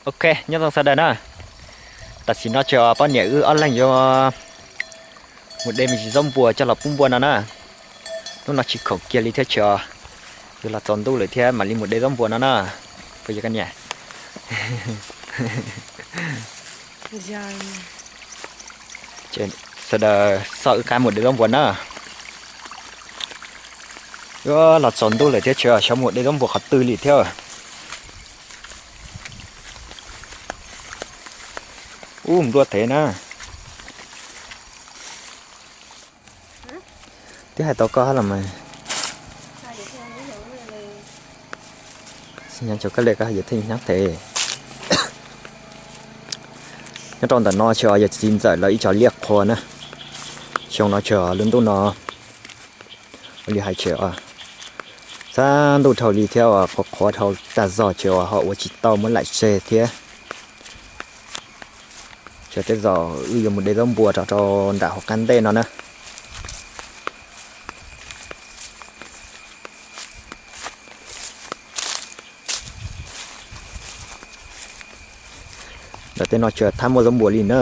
Ok, nyob zoo sawv daws na. Tam sim no ces poj niam wb ob leeg yuav mus de me ntsis zaub npua coj los pub npua no na. Hnub no tsis khoom kiag li thiab ces yuav los tsaus ntuj lawm thiab mam li mus de zaub npua no na. Puas yog koj niam? Sawv daws xauj wb qab mus de zaub npua na. Yuav los tsaus ntuj lawm thiab ces xyov mus de zaub npua qhov twg li thiab. Ub, npluaj thev na. Twb hais tau koj los mas. Xib nyaab tso koj le koj yuav theej nyaab tes. Nyob rau ntawm no ces yog txiv ntxawm lawv ib co liaj qhua na. Xyoo no ces lub ntuj no ua li hais ces txhab ntuj dhau li thiab qhuav qhuav dhau tag zog ces ho ua tsis tau muab laim tseg thiab. Ces tej zaum wb yuav mus de zaub npua rau rau nram hauv qab ntej no na. Ntawm tej no ces thab muaj zaub npua li na.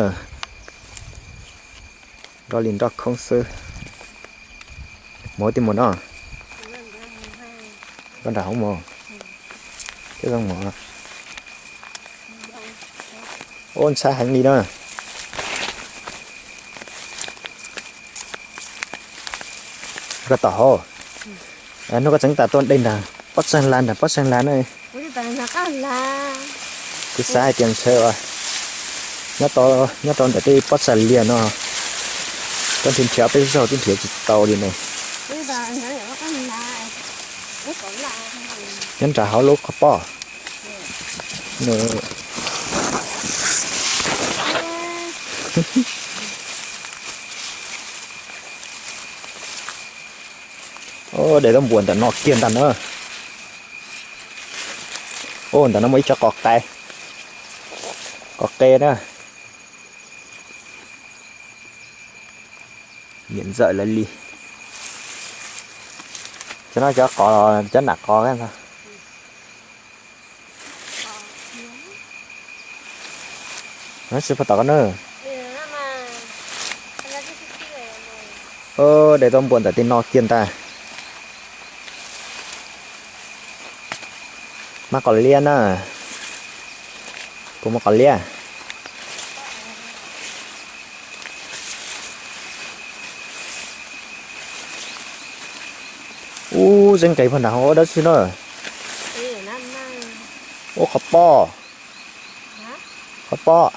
Nroj li nroj khoob xwb. Mus tej mus no. Koj nram hauv mus. Tej zoo mus. Ub, ntshai heev li na. Koj tom hauv. Hnub koj tseem tas tuaj de nrag pob tsaig las, nrag pob tsaig las na. Kuv xav hais tias ntshe nyob rau ntawm tej pob tsaig liaj no, koj nrhiav nrhiav peb zaug twb nrhiav tsis tau li ne. Nyob nram hauv lub qhov pob. Ub, de zaub npua ntawm no kiag ntag na. Ub, ntawm no muaj ib tsob qos qe, qos qe na. Niam ntxawm lawv li. Cov no cov qos, cov nam qos ntag. Tsis pom tom koj na. De zaub npua ntawm tej no kiag ntag. Mas qos liab na. Puas muaj qos liab? Ub, zeeb nqes puag nram hauv ua dab tsi na. Ub, qhov pob. Qhov pob.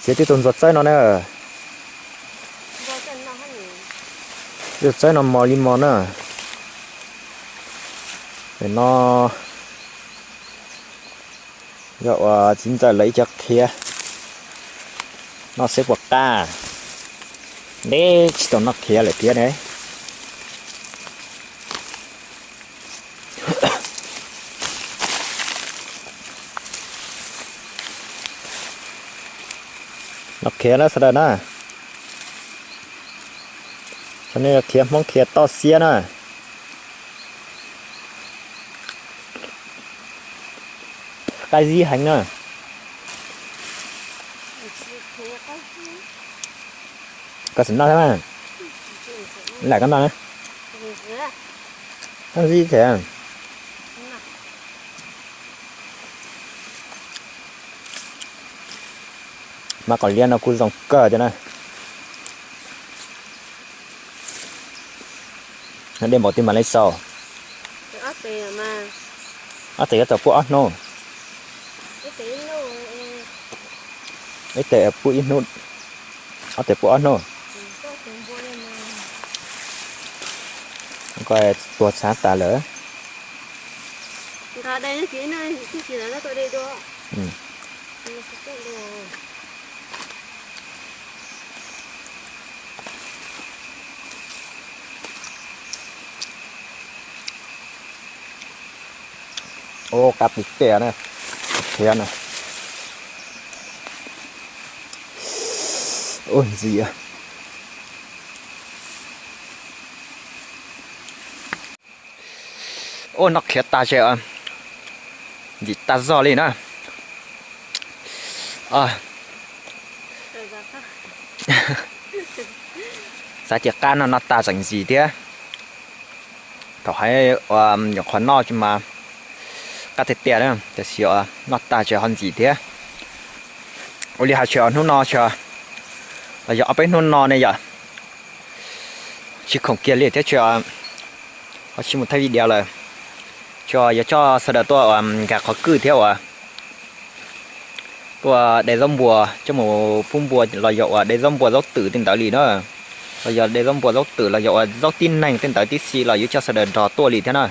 Txiav tib tug ntxuag txawb no na. Tib tug txawb no mos li mos na. Nim no yog uas txiv ntxawm lawv ib co khiav, noj seb puas qab. Ntev tsis tau noj khiav lawm thiab ne. Noj khiav na sawv daws na. Cov no yog khiav Hmoob khiav toj siab na. Qab zib heev na. Koj tsis noj thiab mas. Lam koj noj na. Qab zib thiab. Mas qos liab no kuj zoo kawg thiab na. De npaum twg mam li xaus? Ob tes yuav tau pub ob hnub. Ib tes pub ib hnub, ob tes pub ob hnub. Koj tuag txhav tas lawm. Ub, qab pis pem na, khiav na. Ub, ntxiv. Ua noj qhiav tag ces ntxim tag zog li na. Xav tias qab no noj tag tseem ntxim thiab. Thaum hais nyuam qhuav noj mas qab tiag tiag na, tiam sis noj tag ces ho ntxim thiab. Ua li hais tias hnub no los yog ob peb hnub no ne yom, tsis khoom kiag li thiab ces ho tsis mus thaij video lawm. Ces yuav coj sawv daws tuaj nkag qhov kwj thiab uas tuaj de zaub npua coj mus pub npua los yog uas de zaub npua zaub twm tej ntawd li na, los yog de zaub npua zaub twm los yog uas zaub tib neeg tej ntawd tib si los yuav coj sawv daws nrog tuaj li thiab na.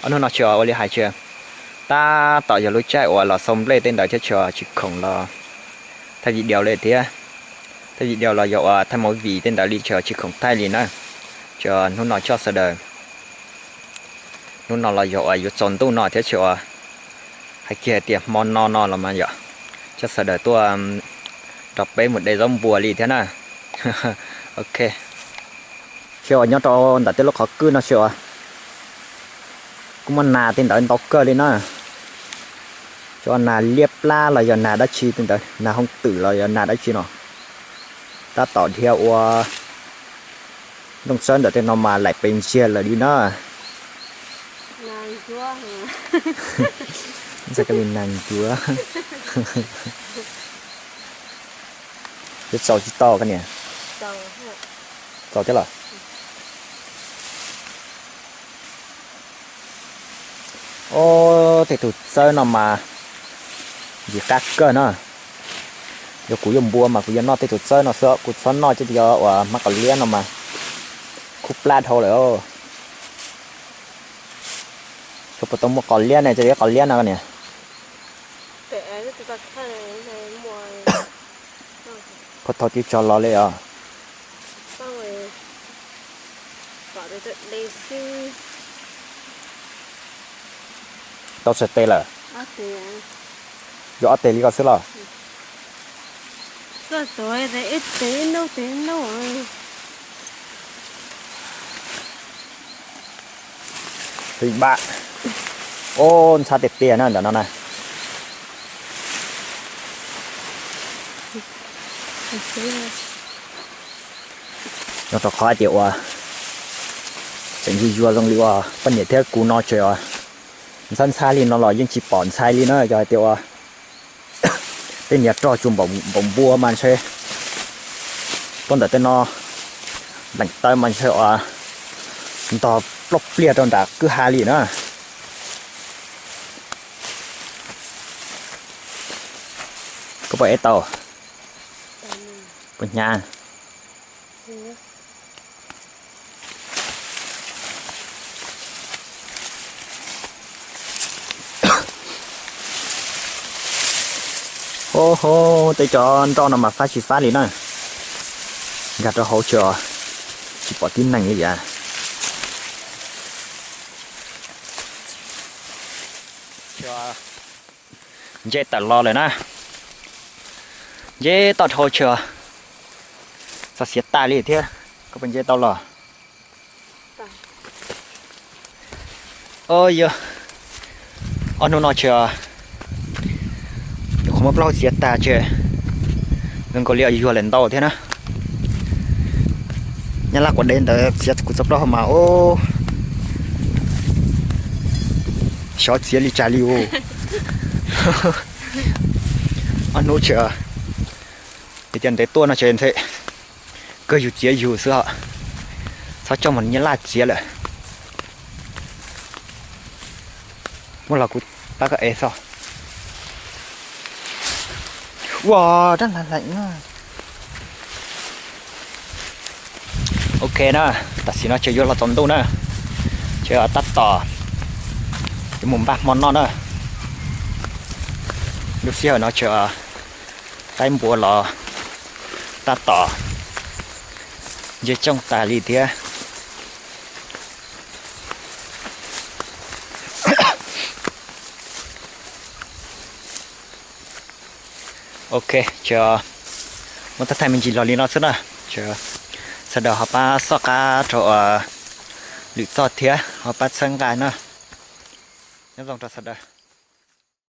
Ob hnub no tsis ua li hais tias tab tom yog lub caij uas los xaus nplej tej ntawd thiab ces tsis khoom los thaij video li thiab. Thaij video los yog uas thaij movie tej ntawd li ces tsis khoom thaij li na. Ces hnub no coj sawv daws, hnub no los yog uas yuav tsaus ntuj no thiab ces hais kiag hais tias hmo no no los mas yom, coj sawv daws tuaj nrog peb mus de zaub npua li thiab na. Ok, ces uas nyob rau ntawm tej lub qhov kwj no ces uas kuj muaj nas tej ntawd ntau kawg li na. Cov nas liab plab los yog nas dab tsi tej ntawd, nas hooj twm los yog nas dab tsi no, tab tom dhia ua nplooj tsawb ntawm tej no mas laim pes ntsiag lawm li na. Ntxhais koj li nas ncuav. Twb txaus tsis tau koj niam? Txaus thiab los? Ob, tej tus txawb no mas ntxim qab kawg na. Yog kuv yuav npua mas kuv yuav noj tej tus txawb no xwb, kuv txhob noj cov uas hmab qos liab no mas khub plab dhau lawm. Tsuas puas tau muaj qos liab ne, cov qos liab no niam. Phua thau twb tso los li os. Tau tsawg tes lawm? Yuav ob tes li ko xwb los? Ib, ob, ntxhab tiag tiag na ntawm no na. Nyob rau qhov hais tias uas tseem yuag yuag zoo li uas poj niam thiab kuv no ces ntxhab ntxhab li no los yeej tsis pom ntxhais li na, yog hais tias uas tej niag rog tsuas npaum npua mas ntshe puag ntawm tej no leem taw mas ntshe uas ntog ploj pliag rau nram kwj ha li na. Koj puas ev tau? Puas hnyav? Ho ho, tej cov nroj no mas fab tsis fab li na. Nkag rau hauv tsis, tsis pom tib neeg li as. Nce tawm los lawm na. Nce toj dhau tsis, txog xiav tag li thiab. Koj puas nce tau los? Yog ob hnub no tsis, nyuam qhuav muab plaub hau txiav tag tsis, zoo nkaus li yuag lawm ntau thiab na. Nyab laj quav dev ntawd txiav kuv txoj plaub hau mas ub, xyov txiav li cas li us. Ob hnub tsis, vim tias ntev tuaj no tsis ntxhe, kawg yus txiav yus xwb os, txhob coj mus nyab laj txiav lawm. Muab los kuv pab koj ev xwb. Ua rab hlais hlais na. Ok na, tam sim no tsis yuav los tsaus ntuj na, tsis tab tom yuav mus npaj hmo noj na. Lub sij hawm no tsis, qaib npua los tab tom nce tsooj tas li thiab. Ok, tsis, muab thaij thaij me ntsis los li no xwb na. Sawv daws ho pab xoj qab rau Lwm txoj thiab ho pab txhawb nqa no. Nyob zoo rau sawv daws.